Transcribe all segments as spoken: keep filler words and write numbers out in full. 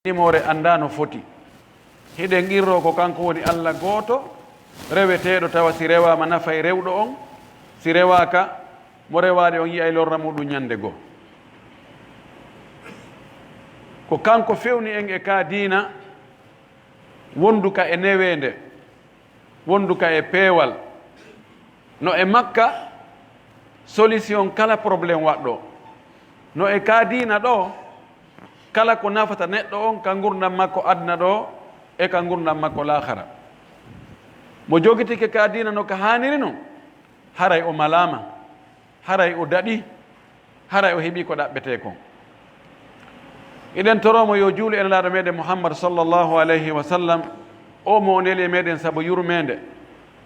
yimoore anndaa no foti. Hiɗen qirroo ko kanko woni Alla gooto, reweteeɗo, tawa si rewaama nafay rewɗo on, si rewaaka mo rewaali on yi'ay lorra muuɗum ñannde goo. Ko kanko fewni en e ka diina wonduka e neweende, wonduka e peewal. No e makka solution kala problème waɗɗo. No e ka diina ɗo, kala ko nafata neɗɗo on ka ngurndan makko aduna ɗo e ka ngurndan makko laahara. Mo jogitike ka diina no ka haaniri non, haray o malaama, haray o daɗi, haray o heɓi ko ɗaɓɓetee kon. Eɗen toroo mo yo juulu e Nelaaɗo meɗen Muhammad sallallahu alayhi wa sallam, o mo o neli e meɗen sabu yurmeende,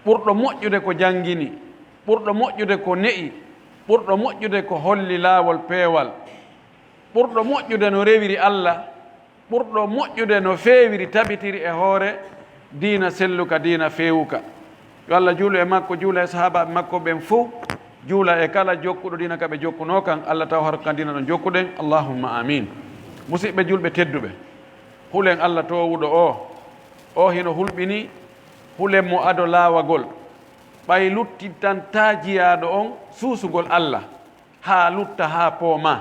ɓurɗo moƴƴude ko janngini, ɓurɗo moƴƴude ko ne'i, ɓurɗo moƴƴude ko holli laawol peewal, ɓurɗo moƴƴude no rewiri Alla, ɓurɗo moƴƴude no feewiri tabitiri e hoore diina selluka, diina feewuka. Yo Alla juulu e makko, juula e sahaabaaɓe makko ɓen fow, juula e kala jokkuɗo diina ka ɓe jokkunoo kan, Alla taw hara ko kan diina ɗon jokkuɗen. Allahumma amin. Musiɓɓe julɓe tedduɓe, hulen Alla toowuɗo o, o hino hulɓini, hulen mo ado laawagol, ɓay luttitantaa jiyaaɗo on suusugol Alla, haa lutta, haa poomaa.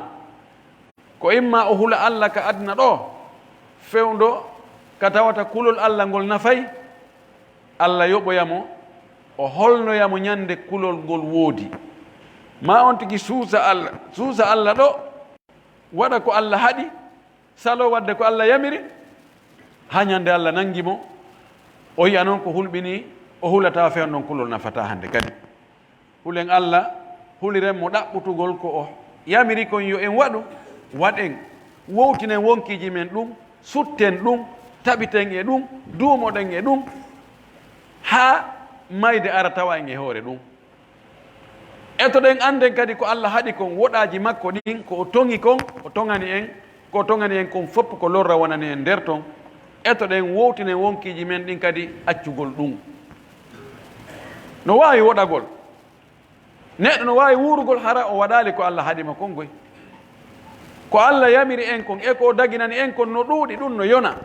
Ko imma o hula Alla ka aduna ɗo, fewndo ka tawata kulol Alla ngol nafay, Alla yoɓoya mo, o holnoya mo ñande kulol ngol woodi. Maa on tigi suusa Alla, suusa Alla ɗo, waɗa ko Alla haɗi, saloo waɗde ko Alla yamiri, haa ñande Alla nangi mo, o yi'a non ko hulɓini, o hula tawa fewndo on kulol nafataa hande kadi. Hulen Alla, huliren mo ɗaɓɓutugol ko o yamiri kon yo en waɗu, waɗen, wowtinen wonkiiji men ɗum, sutten ɗum, taɓiten e ɗum, duumoɗen e ɗum, haa mayde ara tawa en e hoore ɗum. Etoɗen, annden kadi ko Alla haɗi kon, woɗaaji makko ɗin, ko o toŋi kon, o toŋani en, ko o toŋani en kon fof ko lorra wonani en nder ton. Etoɗen, wowtinen wonkiiji men ɗin kadi accugol ɗum. No waawi woɗagol. Neɗɗo no waawi wuurugol hara o waɗaali ko Alla haɗi mo kon goy. Ko Alla yamiri en kon e ko o daginani en kon no ɗuuɗi, ɗum no yona.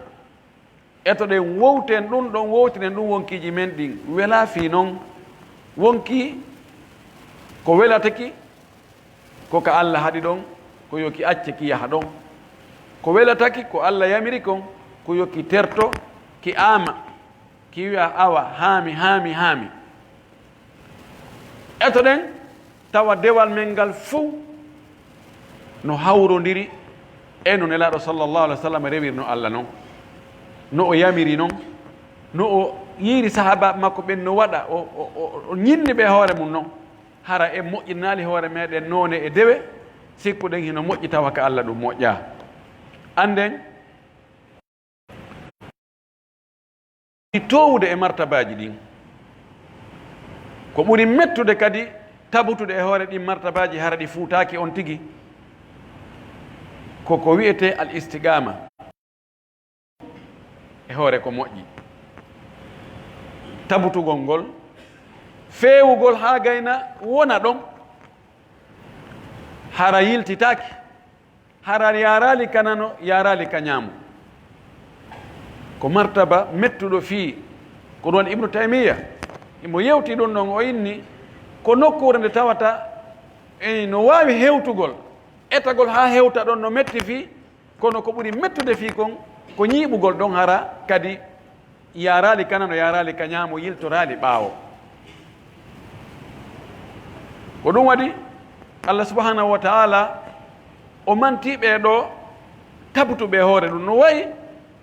Etoɗen, wowten ɗum ɗon, wowtinen ɗum wonkiiji men ɗin. Welaa fii non, wonkii ko welata ki, ko ka Alla haɗi ɗon, ko yo ki acce ki yaha ɗon. Ko welata ki, ko Alla yamiri kon, ko yo ki terto, ki aama. Ki wi'a, "Awa, haami, haami, haami." Etoɗen tawa dewal men ngal fow no hawrondiri e no Nelaaɗo sallallahu alaihi wasallam rewirno Alla non, no o yamiri non, no o yiiri sahaabaaɓe makko ɓen no waɗa, o, o, o, o ñinni ɓe hoore mum non. Hara en moƴƴinaali hoore meɗen noone e dewe, sikkuɗen hino moƴƴi tawa ka Alla ɗum moƴƴaa. Annden, toowude e martabaaji ɗin. Ko ɓuri mettude kadi tabutude e hoore ɗin martabaaji, hara ɗi fuutaaki on tigi, ko ko wi'etee al istiqaama e hoore ko moƴƴi. Tabutugol ngol, feewugol haa gayna wona ɗon, hara yiltitaaki. Hara yaaraali ka nano, yaaraali ka ñaamo. Ko martaba mettuɗo fii, ko ɗon Ibnu Taymiya imo yewti ɗum ɗon, o inni ko nokkuure nde tawata e no waawi hewtugol, etagol haa hewta ɗon no metti fii, kono ko ɓuri mettude fii kon, ko ñiiɓugol ɗon hara kadi yaaraali ka nano, yaaraali ka ñaamo, yiltoraali ɓaawo. Ko ɗum waɗi Allah subhanahu wa ta'ala o manti ɓee ɗoo tabutuɓe e hoore ɗum. No wayi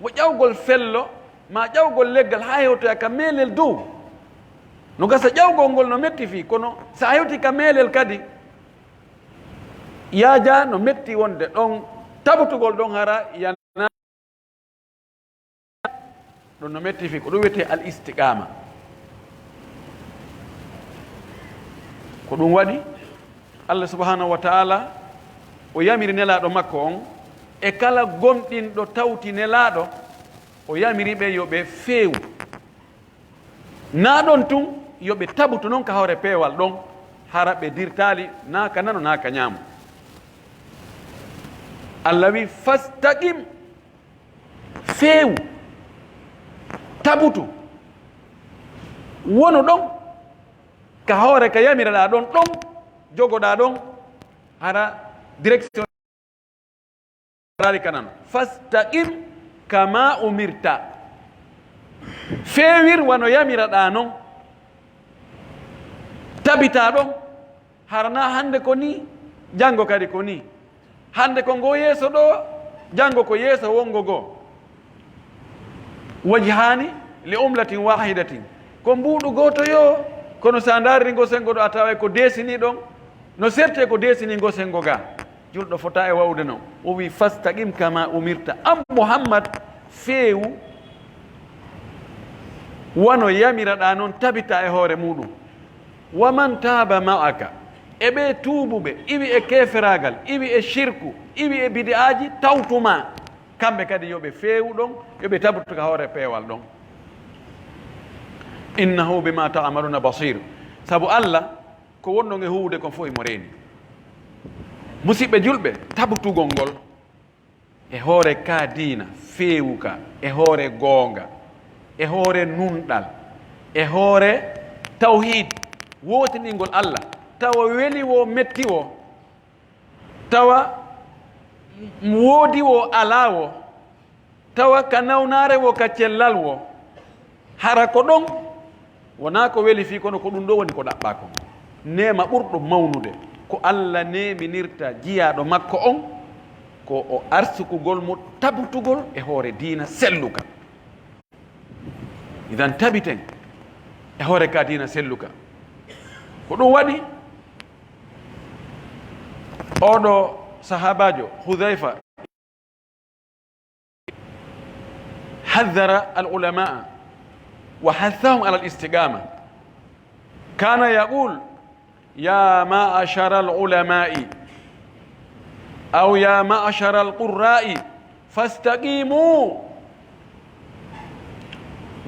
mo ƴawgol fello, maa ƴawgol leggal haa hewtoya ka meelel dow. No gasa ƴawgol ngol no metti fii, kono so a hewti ka meelel kadi, yaaja no metti wonde ɗon tabutugol ɗon hara yana ɗum no metti fii, ko ɗum wiyetee al istiqaama. Ko ɗum waɗi Allah subhanahu wa ta'ala o yamiri nelaaɗo makko on e kala gomɗinɗo tawti nelaaɗo, o yamiri ɓe yo ɓe feewu. Naa ɗon tun, yo ɓe tabutu non ka hoore peewal ɗon, hara ɓe dirtaali naa ka nano naa ka ñaamo. Allah wi, "Fastaqim." Feewu, tabutu, wonu ɗon ka hoore ka yamiraɗaa ɗon, ɗon jogoɗaa ɗon, hara direction. Daalika nan, fastaqim kama umirta. Feewir wano yamiraɗaa non. Tabitaa ɗon. Hara na hannde ko nii, janngo kadi ko nii. Hannde ko ngoo yeeso ɗoo, janngo ko yeeso wonngo ngoo. Wajhaani li umlatin waahidatin. Ko mbuuɗu gooto yoo, kono so a ndaariri ngoo senngo ɗoo, a taway ko deesinii ɗon, no serti e ko deesinii ngoo senngo gaa. Julɗo fota e wa'ude non. O wi'i, "Fastaqim kama umirta." An Muhammad, feewu wano yamiraɗaa non, tabitaa e hoore muuɗum. "Wa man taaba ma'aka." E ɓee tuubuɓe, iwi e keeferaagal, iwi e shirku, iwi e bid'aaji, tawtumaa. Kamɓe kadi yo ɓe feewu ɗon, yo ɓe tabutu ka hoore peewal ɗon. "Innahu bima ta'maluna basir." Sabu Allah, ko wonɗon e huuwude kon fof imo reeni. Musiɓɓe julɓe, tabutugol ngol e hoore ka diina feewuka, e hoore goonga, e hoore nunɗal, e hoore tawhiid, wootiningol Allah, tawa weli wo, metti wo, tawa woodi wo, alaa wo, tawa ka nawnaare wo, ka cellal wo, hara ko ɗon wonaa ko weli fii, kono ko ɗum ɗo woni ko ɗaɓɓaa kon. Neema ɓurɗo mawnude ko Allah neeminirta jiyaaɗo makko on, ko o arsukugol mo tabutugol e hoore diina selluka. Idan tabiten e hoore ka diina selluka. Ko ɗum waɗi oɗo sahaabaajo Hudhayfa حذر العلماء وحثهم على الاستقامة. كان يقول: "يا معشر العلماء، أو يا معشر القراء، فاستقيموا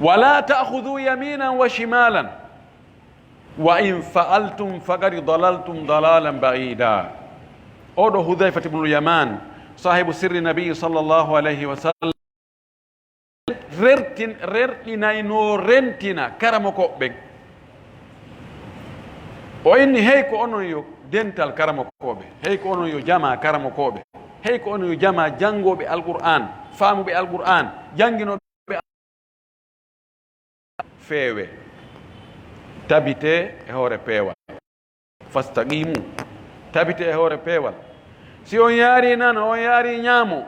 ولا تأخذوا يمينا وشمالا، وإن فعلتم فقد ضللتم ضلالا بعيدا." Oɗo Hudhayfat ibnul Yaman, saahibu sirri Nabi sallallahu alayhi wa sallam, rertin-, rerɗinaynoo rentina karamokooɓe ɓen. O inni, "Hey ko onon yo dental karamokooɓe, hey ko onon yo jamaa karamokooɓe, hey ko onon yo jamaa janngooɓe Alqur'aan, faamuɓe Alqur'aan, jannginooɓe, feewe, tabitee e hoore peewal." Fastaqimu, tabitee e hoore peewal. Si on yaari nano, on yaari ñaamo,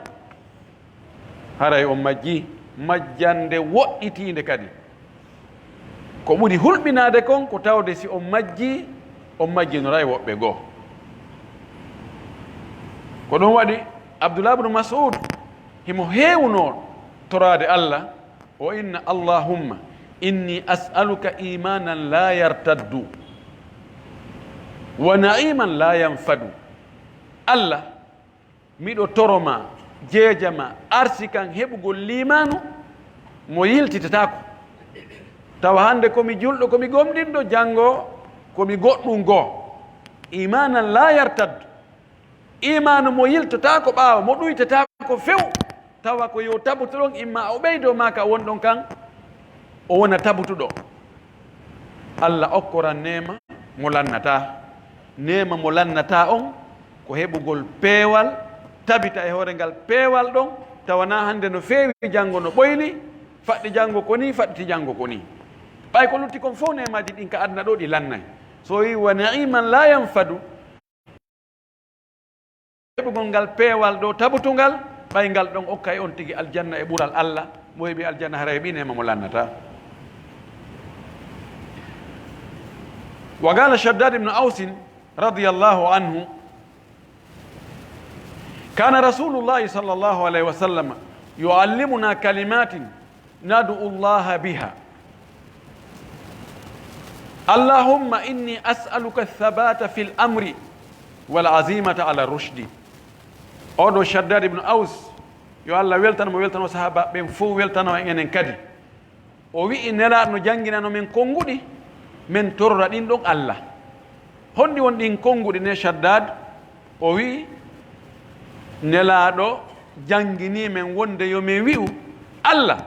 haray on majji majjande woɗɗitiinde kadi. Ko ɓuri hulɓinaade kon ko tawde si on majji, on majjinoray woɓɓe goo. Ko ɗum waɗi Abdullah ibn Mas'ud himo heewunoo toraade Allah, o inna: "Allahumma inni as'aluka imanan la yartaddu, wa na'iman la yanfadu." Allah, miɗo toro ma, jeeja ma, arsikan heɓugol liimaanu mo yiltitataako. Tawa hannde ko mi julɗo, ko mi gomɗinɗo, janngo ko mi goɗɗum goo. Imanan la yartaddu. Imaanu mo yiltotaako ɓaawo, mo ɗuytataako few, tawa ko yo tabutu ɗon, imma o ɓeydoo maa ka wonɗon kan, o wona tabutuɗo. Allah okkoran neema mo lannataa. Neema mo lannataa on ko heɓugol peewal, tabita e hoore ngal peewal ɗon, tawa na hannde no feewi janngo no ɓoyni, faɗɗi janngo ko nii, faɗɗiti janngo ko nii. Ɓay ko lutti kon fow neemaaji ɗin ka aduna ɗo ɗi lannay. So o wi'i: "Wa na'iman la yanfadu." Heɓugol ngal peewal ɗo tabutungal, ɓay ngal ɗon okka e on tigi aljanna e ɓural Allah, mo heɓi aljanna hara heɓi neema mo lannataa. Wa qala Shaddad ibn Ausin radiyallahu anhu, kana Rasulullahi sallallahu alayhi wa sallam yuallimuna kalimatin ندعو الله بها. اللهم إني أسألك الثبات في الأمر والعزيمة على الرشد. Oɗo Shaddad ibn Aus, yo Allah weltan mo, weltano sahaaba ɓen fow, weltano en enen kadi. O wi'i Nelaaɗo no jannginano men konnguɗi, men torora ɗin ɗon Allah. Honɗi won ɗin konnguɗi ne Shaddad? O wi'i, Nelaaɗo jannginii men wonde yo men wi'u, Allah,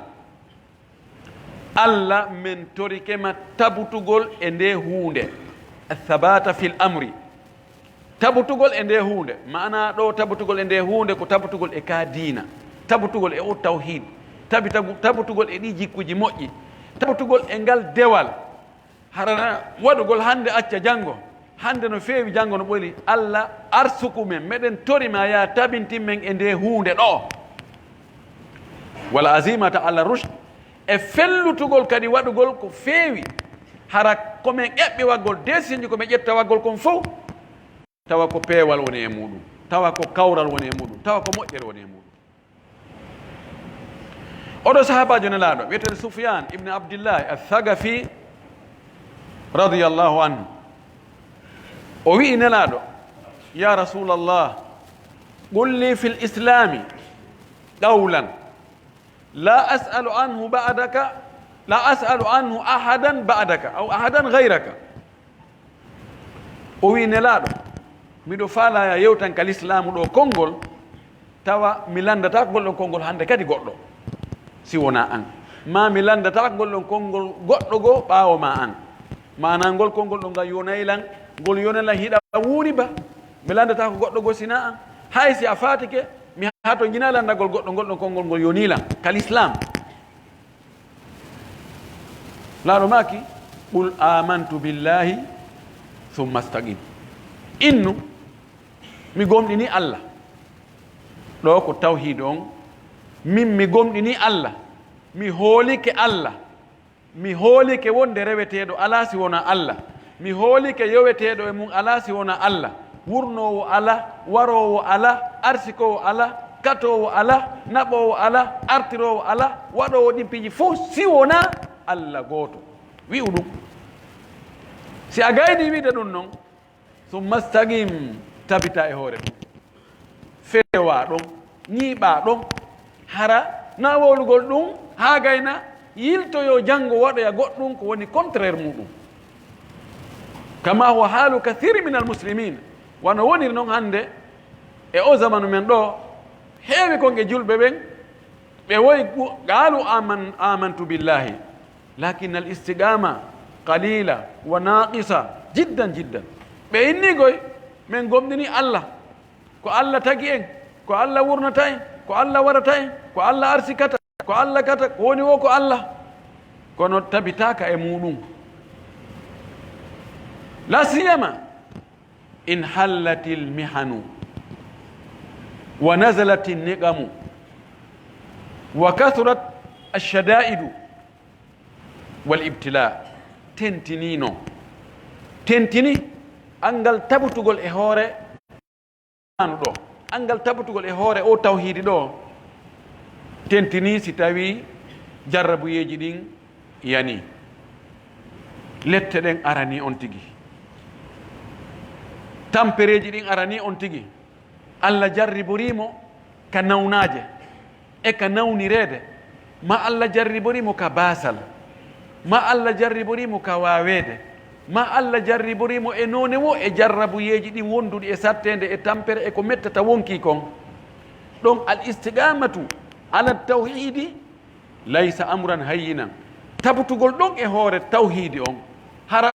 Allah, men torike ma tabutugol e nde huunde, athabata fil amri, tabutugol e nde huunde. Maana ɗo tabutugol e nde huunde ko tabutugol e ka diina, tabutugol e o tawhid, tabi-, tabu-, tabutugol e ɗi jikkuji moƴƴi, tabutugol e ngal dewal. Harana waɗugol hannde acca janngo, hannde no feewi, janngo no ɓoli. Allah, arsuku men, meɗen tori ma, ya tabintin men e nde huunde ɗo. Wala azimata ala rushd, e fellutugol kadi waɗugol ko feewi. Hara ko men eɓɓi waggol, décision ko men ƴetta waggol kon fof, tawa ko peewal woni e muɗum, tawa ko kawral woni e muɗum, tawa ko moƴƴere woni e muɗum. Oɗo sahaabaajo Nelaaɗo, wiyeteeɗo Sufyaan ibn Abdillahi Athagafi, radiyallahu anhu, o wi'i Nelaaɗo, "Ya Rasulallah, qul li fil islami qawlan la as'alu anhu ba'daka, la as'alu anhu ahadan ba'daka, aw ahadan ghayraka." O wi'i, "Nelaaɗo, miɗo faalaa ya yewtan ka lislaamu ɗo konngol, tawa mi lanndataa ngol ɗon konngol hannde kadi goɗɗo, si wonaa an. Ma mi lanndataa ngol ɗon konngol goɗɗo goo ɓaawo ma an. Maanaa ngol konngol ɗon ngal yonay lan, ngol yonay lan hiɗa wuuri ba. Mi lanndataa ko goɗɗo goo si naa an. Hay si a faatike, mi hato njina lanndagol goɗɗo ngol ɗon konngol ngol yonii lan ka lislaam." Laaɗo maaki, "Qul amantu billahi thumma staqim." Innu, mi gomɗini Allah. Ɗo ko tawhiid on. Min mi gomɗini Allah. Mi hoolike Allah. Mi hoolike wonde reweteeɗo alaa si wonaa Allah. Mi hoolike yoweteeɗo e mum alaa si wonaa Allah. Wurnoowo alaa, waroowo alaa, arsikoowo alaa, katoowo alaa, naɓoowo alaa, artiroowo alaa, waɗoowo ɗin piiji fof si wonaa Allah gooto. Wi'u ɗum. Si a gaynii wi'de ɗum non, summa staqim, tabita e hoore ɗum. Feewaa ɗon, ñiiɓaa ɗon. Hara na wowlugol ɗum haa gayna yiltoyoo janngo waɗoya goɗɗum ko woni contraire muɗum. Kama huwa haalu kathiri min al muslimin, wano woniri non hannde e o zamanu men ɗo, heewi kon e julɓe ɓen, ɓe woyi gu-, qaalu aman-, amantu billahi, lakin al istiqama qalila wa naqisa jiddan jiddan. Ɓe inni koy, men gomɗini Allah, ko Allah tagi en, ko Allah wurnata en, ko Allah waɗata en, ko Allah arsikata, ko Allah kata, ko woni wo ko Allah. Kono tabitaaka e muɗum. La siyama in hallatil mihanu wa nazalatin niqamu wa kathurat ash-shada'idu wal ibtila. Tentinino. Tentini anngal tabutugol e hoore Qur'aanu ɗo, anngal tabutugol e hoore o tawhiidi ɗo, tentini si tawi jarrabuyeeji ɗin yani, lette ɗen arani on tigi, tampereeji ɗin arani on tigi, Allah jarriborii mo ka nawnaaje, e ka nawnireede, ma Allah jarriborii mo ka baasal, ma Allah jarriborii mo ka waaweede, ma Allah jarriborii mo e noone wo e jarrabuyeeji ɗin wonduɗi e satteende e tampere e ko mettata wonkii kon. Ɗon al istiqamatu ala tawhiidi laysa amran hayyinan. Tabutugol ɗon e hoore tawhiidi on, hara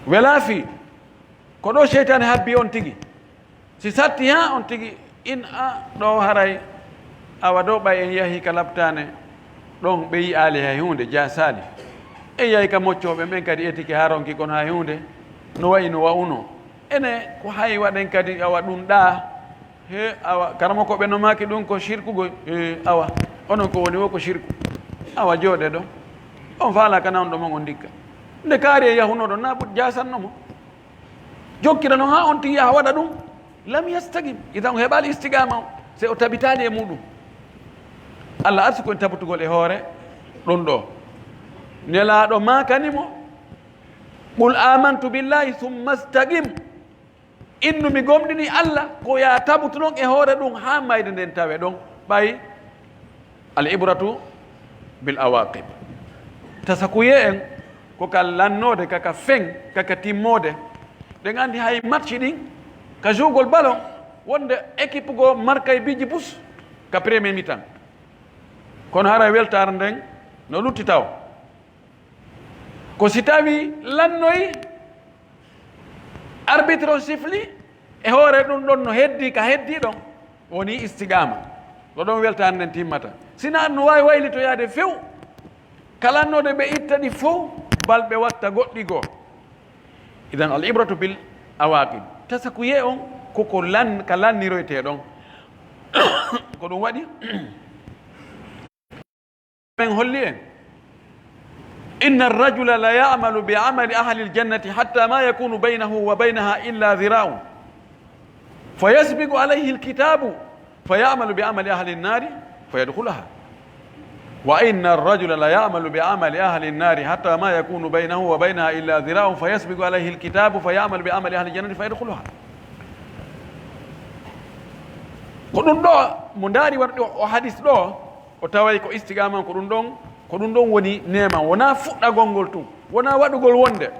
Wela fii, ko ɗo seytaane habbi on tigi. Si satti haa on tigi, in a ɗo haray, awa ɗo ɓay en yahi ka laptaane, ɗon ɓe yi'aali hay huunde, jaasaali. En yahi ka moccooɓe ɓen kadi etike haa ronki kon hay huunde. No wayi no wa'uno. Ene ko hay waɗen kadi awa ɗum ɗaa. He, awa, karamoko ɓe no maaki ɗum ko shirkugol. He, awa, onon ko woni wo ko shirku. Awa, jooɗe ɗo. On faala kana on ɗo mon on ndikka. Nde kaari e yahunoɗo, na ɓut jaasanno mo. Jokkira noon haa on tigi yaha waɗa ɗum. Lam yastaqim. Idan o heɓaali istiqaama o. Se o tabitaali e muɗum. Allah arsi ko en tabutugol e hoore ɗum ɗo. Nelaaɗo maakani mo, "Qul amantu billahi summa staqim." Innu mi gomɗini Allah, ko ya tabutu ɗon e hoore ɗum haa mayde nden tawe ɗon. Ɓay al ibratu bil awaqib. Tasakuye en ko ka lannoode, ka ka fen, ka ka timmoode. Ɗen anndi hay match ɗin, ka jouegol ballon, Wonde équipe goo markay bijji bus ka premier mi-temps. Kono hara weltaare nden no lutti taw. Ko si tawi lannoyi, arbitre o sifli, e hoore ɗum ɗon no heddi ka heddi ɗon, woni istiqaama. Ko ɗon weltaare nden timmata. Sina no waawi waylitoyaade few, ka lannoode ɓe itta ɗi fow, bal ɓe watta goɗɗi goo. Idan al ibratu bil awaqib. Tasakuye on koko lan-, ka lanniroyte ɗon. Ko ɗum waɗi men holli en, inna arrajula la ya'malu bi amali ahli aljannati hatta ma yakunu baynahu wa baynaha illa dhira'un, fa yasbiqu alayhi alkitabu, fa ya'malu bi amali ahli annari, fa yadkhulaha. Wa inna arrajula la ya'malu bi amali ahli annari hatta ma yakunu baynahu wa baynaha illa dhira'un, fa yasbiqu alayhi alkitabu, fa ya'malu bi amali ahli aljannati, fa yadkhulaha. Ko ɗum ɗo mo ndaari waɗude o hadis ɗo, o taway ko istiqaama, ko ɗum ɗon, ko ɗum ɗon woni neema. Wonaa fuɗɗagol ngol tun, wonaa waɗugol wonde,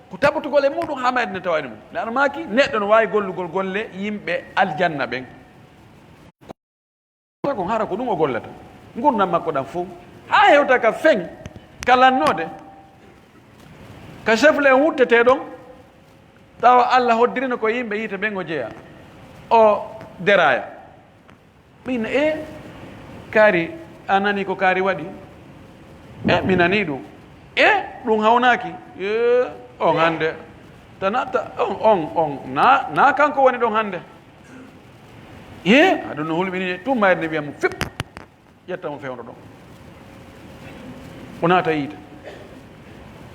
ko tabutugol e muɗum haa mayde nde tawa e ɗum. Nde ano maaki, neɗɗo no waawi gollugol golle yimɓe aljanna ɓen. Ko hara ko ɗum o gollata. Ngurndan makko ɗan fow. Haa hewta ka feŋ, ka lannoode, ka sefle wuttetee ɗon, tawa Alla hoddirino ko yimɓe yiite ɓen o jeya. O deraya. Min e kaari, a nani ko kaari waɗi? E, mi nani ɗum. E, ɗum hawnaaki? E, on hannde. Tana, ta, on, on, on, na, na kanko woni ɗon hannde. E, aɗum no hulɓini, tun mayre nde wiya mo fip. Ƴetta mo fewndo ɗon. O naata yiite.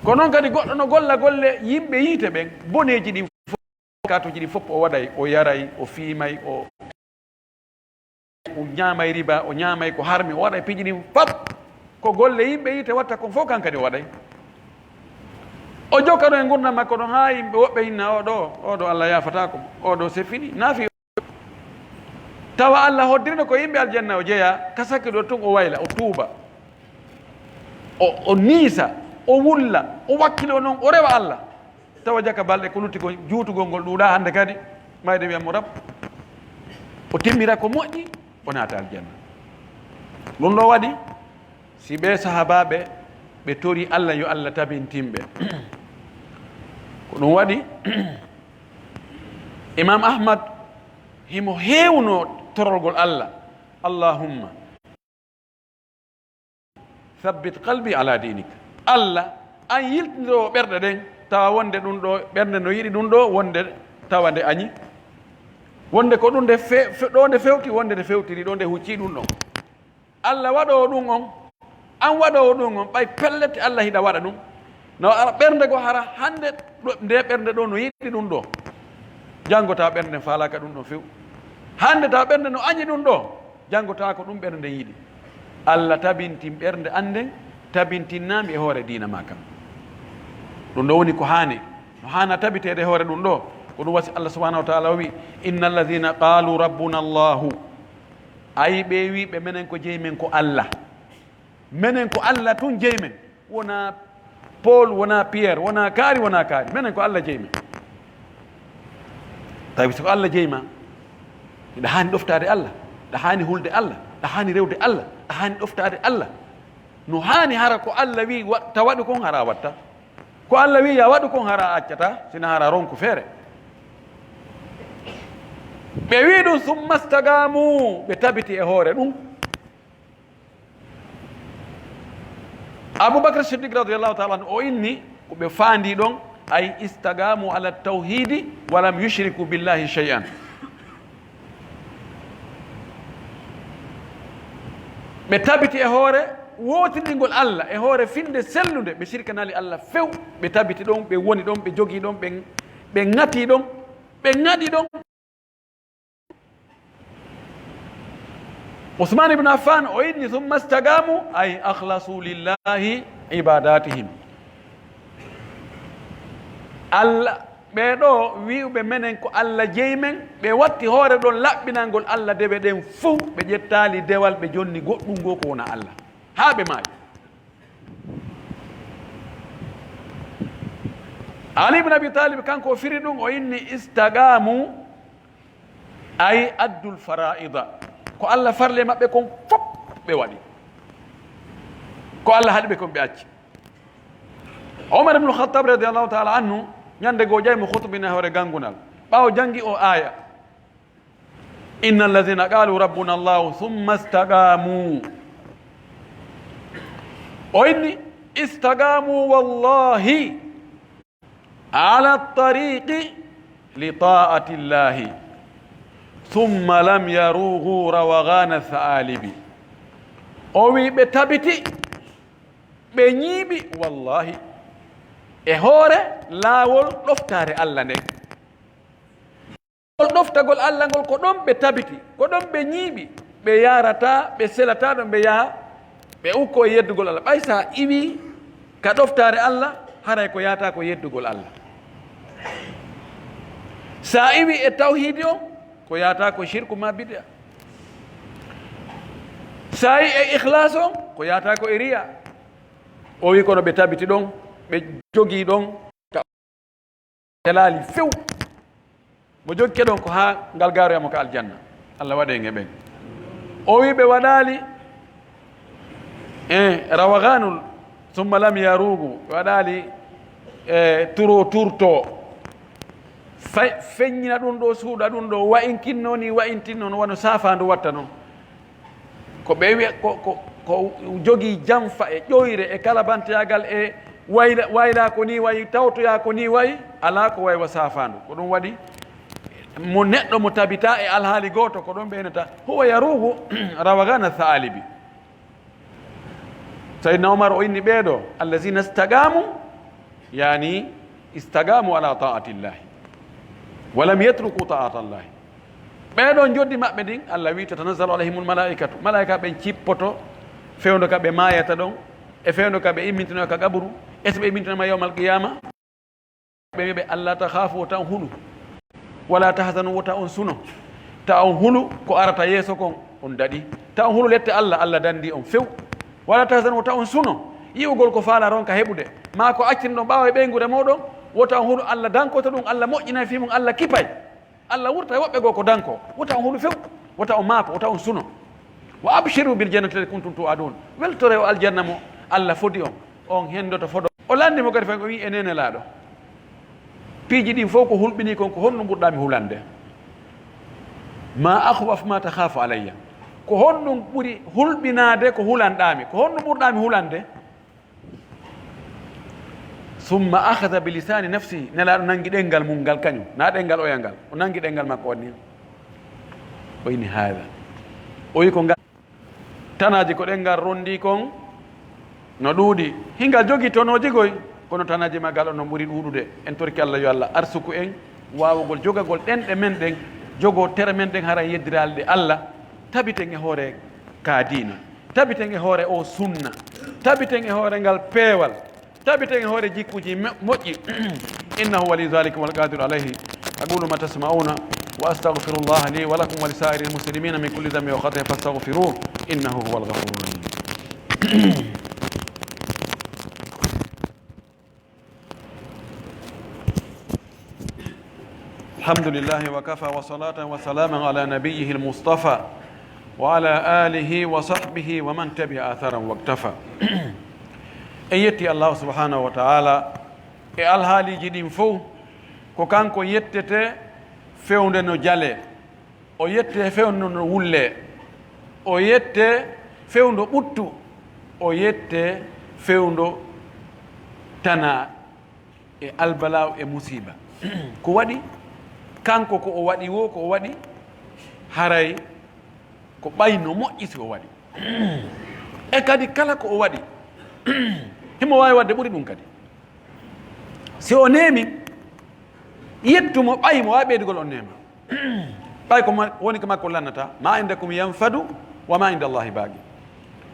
Ko noon kadi goɗɗo no golla golle yimɓe yiite ɓen, boneeji ɗin fof, katuuji ɗin fof o waɗay, o yaray, o fiimay, o, o ñaamay riba, o ñaamay ko harmi, o waɗay piiji ɗin fop. Ko golle yimɓe yiite watta kon fof, kan kadi o waɗay. O jokkano e ngurndan makko ɗon haa yimɓe woɓɓe inna, "Oo ɗoo, oo ɗoo Allah yaafataa ko, oo ɗoo sefini, naafi." Tawa Allah hoddirno ko yimɓe aljanna, o jeyaa, ka sakki ɗo tun o wayla, o tuuba, o, o niisa, o wulla, o wakkiloo non, o rewa Allah. Tawa jaka balɗe ko lutti ko juutugol ngol ɗuuɗaa hannde kadi, mayde wiyan mo rab. O timmira ko moƴƴi, o naata aljanna. Ɗum ɗo waɗi, si ɓee sahaabaaɓe ɓe tori Allah yo Allah tabintin ɓe. Ko ɗum waɗi, Imam Ahmad himo heewno torolgol Allah, "Allahumma thabbit qalbi ala dinik." Allah, an yiltindoo ɓerɗe ɗen, tawa wonde ɗum ɗo, ɓernde no yiɗi ɗum ɗo, wonde tawa nde añi. Wonde ko ɗum nde fe-, fe-, ɗo nde fewti, wonde nde fewtiri, ɗo nde huccii ɗum ɗon. Allah waɗoowo ɗum on, an waɗoowo ɗum on, ɓay pellet Allah hiɗa waɗa ɗum. No ara ɓernde goo hara hannde ɗo, nde ɓernde ɗo no yiɗi ɗum ɗo. Janngo tawa ɓernde nden faalaaka ɗum ɗon few. Hannde tawa ɓernde no añi ɗum ɗo. Janngo tawa ko ɗum ɓernde nden yiɗi. Allah tabintin ɓernde an nden, tabintinnaami e hoore diina maa kan. Ɗum ɗo woni ko haani. No haana tabiteede e hoore ɗum ɗo. Ko ɗum wasi Allah subhanahu wa ta'ala o wi, "Inna alladhina qalu rabbuna Allahu." Ayi, ɓe wi ɓe, "Menen ko jeyi men ko Allah. Menen ko Allah tun jeyi men. Wona Paul, wona Pierre, wona kaari, wona kaari. Menen ko Allah jeyi men." Tawi so ko Allah jeyi ma, hiɗa haani ɗoftaade Allah, hiɗa haani hulde Allah, hiɗa haani rewde Allah, hiɗa haani ɗoftaade Allah. No haani hara ko Allah wi wa-, ta waɗu kon hara a watta. Ko Allah wi ya waɗu kon hara a accata, sina hara ronku feere. Ɓe wi ɗum, "Summa stagamu," ɓe tabiti e hoore ɗum. Abubakar Siddiq radiyallahu ta'ala anhu, o inni ko ɓe faandi ɗon, ay istagamu ala tawhidi wa lam yushriku billahi shay'an. Ɓe tabiti e hoore wootinɗingol Allah, e hoore finde sellunde, ɓe sirkanaali Allah few, ɓe tabiti ɗon, ɓe woni ɗon, ɓe jogii ɗon, ɓe, ɓe ŋati ɗon, ɓe ŋaɗi ɗon. Usman ibn Affan, o inni, "Summa stagamu," ay akhlasu lillahi ibadatihim. Allah, ɓee ɗo wi'uɓe menen ko Allah jeyi men, ɓe watti hoore ɗon laɓɓinangol Allah dewe ɗen fuu, ɓe ƴettaali dewal, ɓe jonni goɗɗum goo ko wona Allah. Haa ɓe maayi. Ali ibn Abi Talib, kanko o firi ɗum, o inni, "Istagamu," Ay addul faraida, ko Allah farli e maɓɓe kon fof ɓe waɗi, ko Allah haɗi ɓe kon ɓe acci. Omar ibn Khattab radiyallahu taala anhu, ñande goo ƴawi mo khutbina hoore gangunal, ɓaawo jangi o aya, inna alladhina qalu rabbuna Allahu thumma istaqamu. O inni, istaqamu wallahi ala tariqi li taati llahi thumma lam yarugu rawagana thaalibi. O wi ɓe tabiti, ɓe ñiiɓi, wallahi, e hoore laawol ɗoftaare Allah nden. Ngol ɗoftagol Allah ngol, ko ɗon ɓe tabiti, ko ɗon ɓe ñiiɓi, ɓe yaarata, ɓe selata ɗon, ɓe yaha, ɓe ukko e yeddugol Allah. Ɓay sa iwi ka ɗoftaare Allah, haray ko yaata ko yeddugol Allah. Sa iwi e tawhiidi on, ko yaata ko shirku ma bid'a. Sa yi e ikhlas on, ko yaata ko e riya. O wi kono ɓe tabiti ɗon, ɓe jogii ɗon, ka telaali few. Mo jokke ɗon ko haa ngal gaaroya mo ka aljanna. Allah waɗe en e ɓen. O wi ɓe waɗaali, e rawaganul, summa lam yarugu, ɓe waɗaali, e turo turto. Fe-, feññina ɗum ɗo, suuɗa ɗum ɗo, wa'inkinno ni, wa'intinno no, wano saafaandu watta non. Ko ɓe wiya, ko, ko, ko jogii janfa e ƴoyre e kalabanteyagal e wayla, wayla ko ni wayi, tawtoya ko ni wayi, alaa ko wayi wa saafaandu. Ko ɗum waɗi mo neɗɗo mo tabita e alhaali gooto, ko ɗum ɓe inata, huwa yarugu rawagana thaalibi. Sayyidina Umar o inni ɓeeɗo, allazina istaqamu, yani istaqamu ala taatillahi, wa lam yatruku taatallahi. Ɓeeɗo joddi maɓɓe ndin, Allah wi, tatanazzalu alayhimul malaikatu, malaika ɓen cippoto fewndo ka ɓe maayata ɗon, e fewndo ka ɓe immintino ka qaburu, e so ɓe immintino ma yawmal qiyama. Ɓe wiya ɓe, "Alla takhafu, wota on hulu. Wala tahzanu, wota on suno." Ta on hulu ko arata yeeso kon, on daɗi. Ta on hulu lette Alla, Alla dandi on few. Wala tahzanu, wota on suno. Yi'ugol ko faala ronka heɓude, maa ko accinɗon ɓaawo e ɓeynguure mooɗon, wota on hulu, Alla dankoto ɗum, Alla moƴƴinay fii mum, Alla kipay. Alla wurtay woɓɓe goo ko danko. Wota on hulu few. Wota on maako, wota on suno. "Wa abshiru bil jannati allati kuntum tu'adun." Weltore o aljanna mo Alla fodi on, on hendoto fodo. O lanndi mo kadi fayi, o wi'i, "E nee Nelaaɗo, piiji ɗin fow ko hulɓinii kon, ko honɗum ɓurɗaa mi hulande? Ma akhwafu ma takhafu alayya. Ko honɗum ɓuri hulɓinaade ko hulanɗaa mi? Ko honɗum ɓurɗaa mi hulande?" Summa akhadha bi lisani nafsihi, Nelaaɗo nangi ɗenngal mum ngal kañum, na ɗenngal oya ngal, o nangi ɗenngal makko on ni. O inni, "Haadha." O wi ko ngal. Tanaaji ko ɗen ngal ronndii kon no ɗuuɗi. Hingal jogii tonooji goy, kono tanaaji maggal on no ɓuri ɗuuɗude. En torki Alla yo Alla arsuku en waawugol jogagol ɗenɗe men ɗen, jogoo tere men ɗen haray yeddiraali ɗe Alla. Tabiten e hoore ka diina. Tabiten e hoore o sunna. Tabiten e hoore ngal peewal. Tabiten e hoore jikkuuji me-, moƴƴi. Innahu wali dhalika wal qadiru alayhi. Aqulu ma tasma'una wa astaghfirullaha li wa lakum wa li sa'iril muslimina min kulli dhanbin wa khati'atin fastaghfiruhu innahu huwal ghafurur rahim. الحمد لله وكفى وصلاة وسلاما على نبيه المصطفى وعلى آله وصحبه ومن تبع أثرا واقتفى. En yetti Allahu subhanahu wa ta'ala e alhaaliiji ɗin fow, ko kanko yettete fewndo no jale, o yette fewndo no wulle, o yette fewndo ɓuttu, o yette fewndo tana e albalaaw e musiiba. Ko waɗi? Kanko ko o waɗi woo, ko o waɗi haray ko ɓay no moƴƴi si o waɗi. E kadi kala ko o waɗi, himo waawi waɗde ɓuri ɗum kadi. Si o neemi, yettu mo ɓay mo waawi ɓeydugol on neema. Ɓay ko ma-, woni ko makko lannata, ma indakum yanfadu, wa ma inda Allahi baaqi.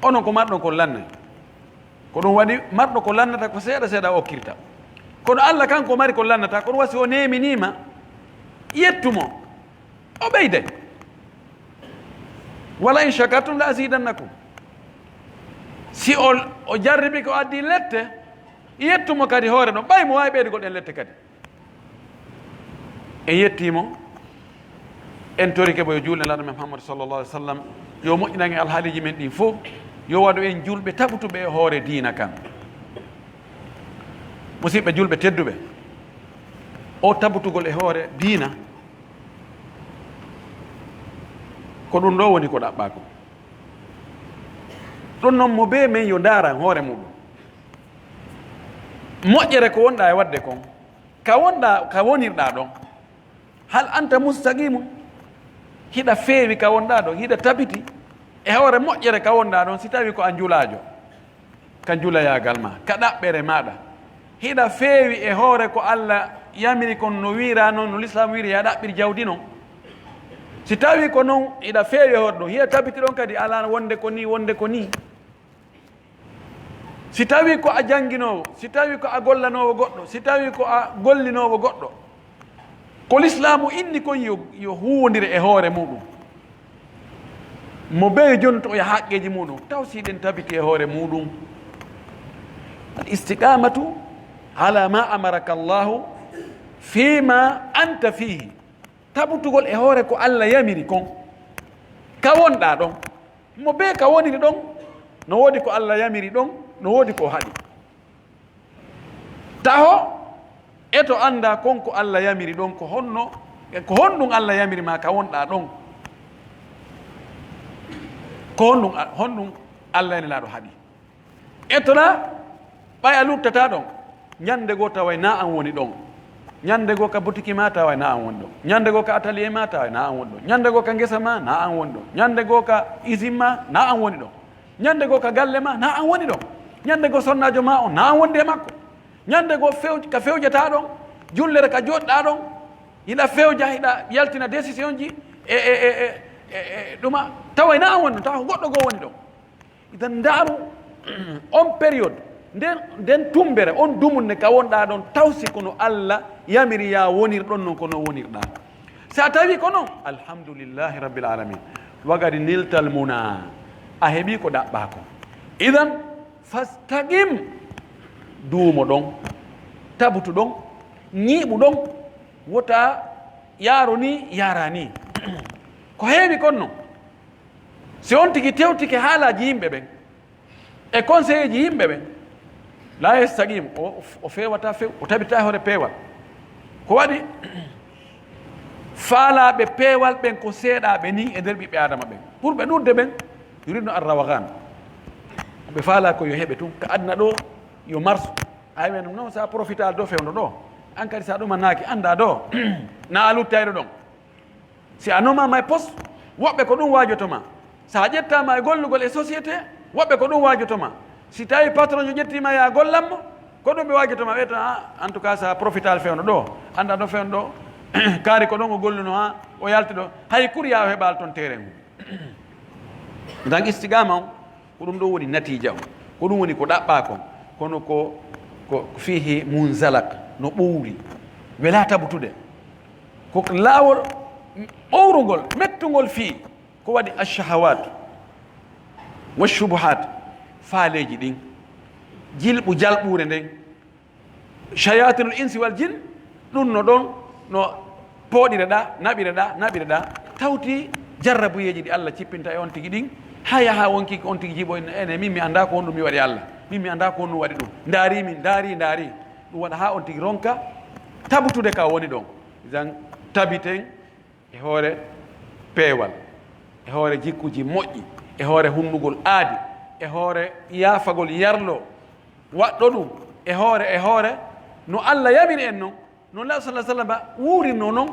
Onon ko marɗon kon lannay. Ko ɗum waɗi, marɗo ko lannata ko seeɗa seeɗa o okkirta. Kono Alla kanko mari ko lannata, kono wasi o neeminiima, yettu mo, o ɓeyday. "Wala in shakartum la azidannakum." Si o, o jarribi ko addi lette, yettu mo kadi hoore ɗon, ɓay mo waawi ɓeydugol ɗen lette kadi. En yettii mo, En torike mo yo juulde Nelaaɗo men Muhammadu sallallahu alaihi wasallam, yo moƴƴinan en alhaaliiji men ɗin fof, yo waɗu en julɓe taɓutuɓe e hoore diina kan. Musidɓe julɓe tedduɓe, o taɓutugol e hoore diina, ko ɗum ɗo woni ko ɗaɓɓaa ko. Ɗum noon, mo bee men yo ndaaran hoore muɗum. Moƴƴere ko wonɗaa e waɗde kon, ka wonɗaa, ka wonirɗaa ɗon. Hal anta mustaqimun? Hiɗa feewi ka wonɗaa ɗon, hiɗa tabiti e hoore moƴƴere ka wonɗaa ɗon, si tawii ko a njulaajo, ka njulayaagal ma, ka ɗaɓɓere maaɗa. Hiɗa feewi e hoore ko Alla yamiri kon no wiira non, no Lislaam wiiri, ya ɗaɓɓir jawdi non. Si tawii ko non, hiɗa feewi e hoore ɗon, hiɗa tabiti ɗon kadi, alaa wonde ko nii, wonde ko nii. Si tawii ko a jannginoowo, si tawii ko a gollanoowo goɗɗo, si tawii ko a gollinoowo goɗɗo, ko Lislaamu inni kon yo, yo huuwondire e hoore muɗum. Mo bee jonto o yaha haqqeeji muɗum, taw si ɗen tabiti e hoore muɗum. Al istiqamatu ala ma amaraka Allahu fima anta fihi. Tabutugol e hoore ko Alla yamiri kon. Ka wonɗaa ɗon. Mo bee ka woniri ɗon, no woodi ko Alla yamiri ɗon, no woodi ko o haɗi. Taho, eto annda kon ko Alla yamiri ɗon, ko honno, ko honɗum Alla yamiri ma ka wonɗaa ɗon. Ko honɗum, honɗum Alla e Nelaaɗo haɗi. Etona, ɓay a luttataa ɗon. Ñande goo taway na an woni ɗon. Ñande goo ka butiki ma taway na an woni ɗon. Ñande goo ka atelier ma taway na an woni ɗon. Ñande goo ka ngesa ma na an woni ɗon. Ñande goo ka usine ma na an woni ɗon. Ñande goo ka galle ma na an woni ɗon. Ñande goo sonnaajo ma on na an wondi e makko. Ñande goo few-, ka fewjataa ɗon. Jullere ka jooɗɗaa ɗon. Hiɗa fewja, hiɗa yaltina décision ji e, e, e, e, e, e ɗuma. Taway na an woni ɗon. Tawa ko goɗɗo goo woni ɗon. Idan ndaaru on période, nden, nden tumbere, on dumunne ka wonɗaa ɗon, taw si kono Alla yamiri ya wonir ɗon non ko non wonirɗaa. Si a tawi ko non, alhamdulillahi rabbil alamin. Wagadi niltal muna, a heɓi ko ɗaɓɓaa ko. Idan fastaqim, duumo ɗon, tabutu ɗon, ñiiɓu ɗon, wota yaaro ni, yaara ni. Ko heewi kon non. Si on tigi tewtike haalaaji yimɓe ɓen e conseilleji yimɓe ɓen, la yastaqim, o, o feewata few, o tabita hoore peewal. Ko waɗi faalaaɓe peewal ɓen ko seeɗaaɓe ni e nder ɓiɓɓe Aadama ɓen. Ɓurɓe ɗuuɗde ɓen, yuridno arrawagan. Ɓe faalaa ko yo heɓe tun, ka aduna ɗo yo marsu. Ay men non, sa profita ɗo fewndo ɗo. An kadi sa ɗuma naaki, annda ɗo, na a luttayɗo ɗon. Si a nomaama e poste, woɓɓe ko ɗum waajoto ma. So a ƴettaama e gollugol e société, woɓɓe ko ɗum waajoto ma. Si tawi patron jo ƴettiima ya gollanmo, ko ɗum ɓe waajoto ma. Ɓe tan, ah, en tout cas, so a profital fewndo ɗo, annda ɗo fewndo ɗo, kaari ko ɗon o golluno haa o yalti ɗo. Hay kuriya o heɓaali toon terrain ngu. Dan istiqama on, ko ɗum ɗo woni natiija on. Ko ɗum woni ko ɗaɓɓaa kon. Kono ko, ko fihi munzalak, no ɓowri. Wela tabutude. Ko laawol ɓowrungol, mettungol fii ko waɗi ashahawat wa shubuhat, faaleeji ɗin, jilɓu jalɓuure nden, shayatinul insi wal jin, ɗum no ɗon, no pooɗire ɗa, naɓire ɗa, naɓire ɗa, tawti jarrabuyeeji ɗi Allah cippinta e on tigi ɗin, haa yaha wonki on tigi jibo, ene, min mi annda ko honɗum mi waɗi Allah, min mi annda ko honɗum waɗi ɗum, ndaari min, ndaari, ndaari, ɗum waɗa haa on tigi ronka tabutude ka woni ɗon. Idan tabiten e hoore peewal, e hoore jikkuji moƴƴi, e hoore hunnugol aadi, e hoore yaafagol yarlo, waɗɗo ɗum e hoore, e hoore no Allah yamiri en non, no Nulaaɗo sallallahu alaihi wasallam wuurinno non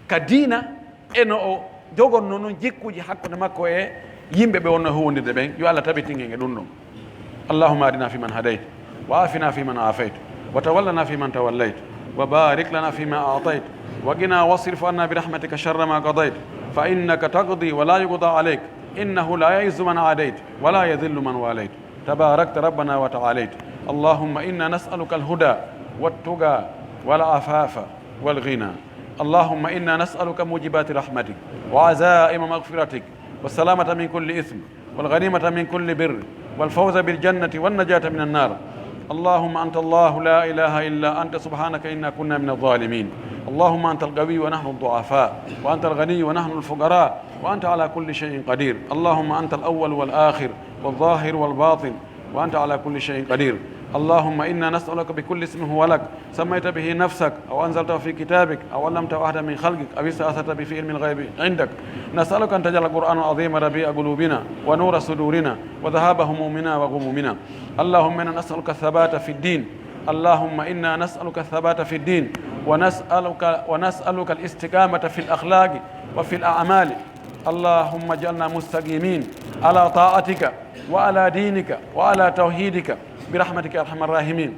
ka diina, e no o jogorno non jikkuji hakkunde makko e yimɓe ɓe wonno huwondirde ɓen. Yo Allah tabitin en e ɗum ɗon. اللهم اهدنا فيمن هديت، وعافنا فيمن عافيت، وتولنا فيمن توليت، وبارك لنا فيما أعطيت، وقنا واصرف عنا برحمتك شر ما قضيت، فإنك تقضي ولا يقضى عليك، إنه لا يعز من عاديت، ولا يذل من واليت، تباركت ربنا وتعاليت. اللهم إنا نسألك الهدى والتقى والعفاف والغنى. اللهم إنا نسألك موجبات رحمتك وعزائم مغفرتك والسلامة من كل إثم والغنيمة من كل بر والفوز بالجنة والنجاة من النار. اللهم أنت الله لا إله إلا أنت سبحانك إنا كنا من الظالمين. اللهم أنت القوي ونحن الضعفاء، وأنت الغني ونحن الفقراء، وأنت على كل شيء قدير. اللهم أنت الأول والآخر والظاهر والباطن، وأنت على كل شيء قدير. اللهم إنا نسألك بكل اسم هو لك، سميت به نفسك، أو أنزلته في كتابك، أو علمته أحدا من خلقك، أو استأثرت به في علم الغيب عندك. نسألك أن تجعل القرآن العظيم ربيع قلوبنا، ونور صدورنا، وذهاب همومنا وغمومنا. اللهم إنا نسألك الثبات في الدين. اللهم إنا نسألك الثبات في الدين، ونسألك، ونسألك الاستقامة في الأخلاق وفي الأعمال. اللهم اجعلنا مستقيمين على طاعتك وعلى دينك وعلى توحيدك برحمتك يا أرحم الراحمين.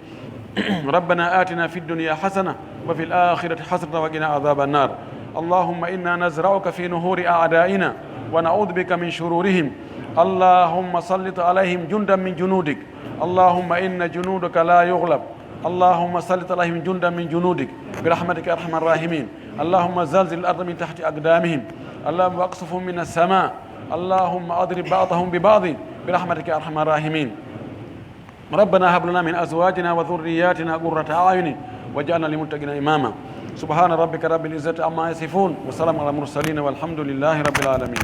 ربنا آتنا في الدنيا حسنة وفي الآخرة حسنة وقنا عذاب النار. اللهم إنا نزرعك في نحور أعدائنا ونعوذ بك من شرورهم. اللهم سلط عليهم جندا من جنودك. اللهم إن جنودك لا يغلب. اللهم سلط عليهم جندا من جنودك برحمتك يا أرحم الراحمين. اللهم زلزل الأرض من تحت أقدامهم. اللهم اقصفهم من السماء. اللهم أضرب بعضهم ببعض برحمتك يا أرحم الراحمين. ربنا هب لنا من أزواجنا وذرياتنا قرة أعين واجعلنا للمتقين إماما. سبحان ربك رب العزة عما يصفون، وسلام على المرسلين، والحمد لله رب العالمين.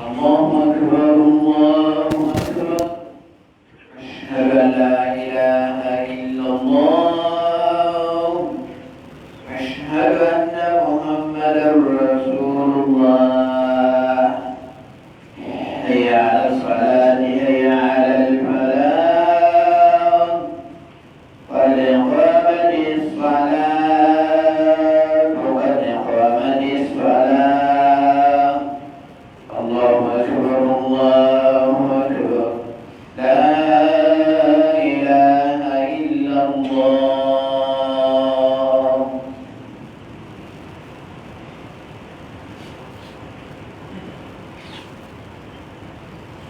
الله أكبر، الله أكبر. أشهد أن لا إله إلا الله. أشهد أن محمدا رسول الله. حي على الصلاة، حي على الفلاح. قد قامت الصلاة، قد قامت الصلاة. الله أكبر، الله أكبر. لا إله إلا الله.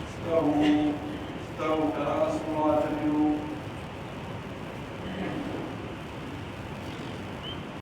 استووا، استووا، تراصوا واعتدلوا.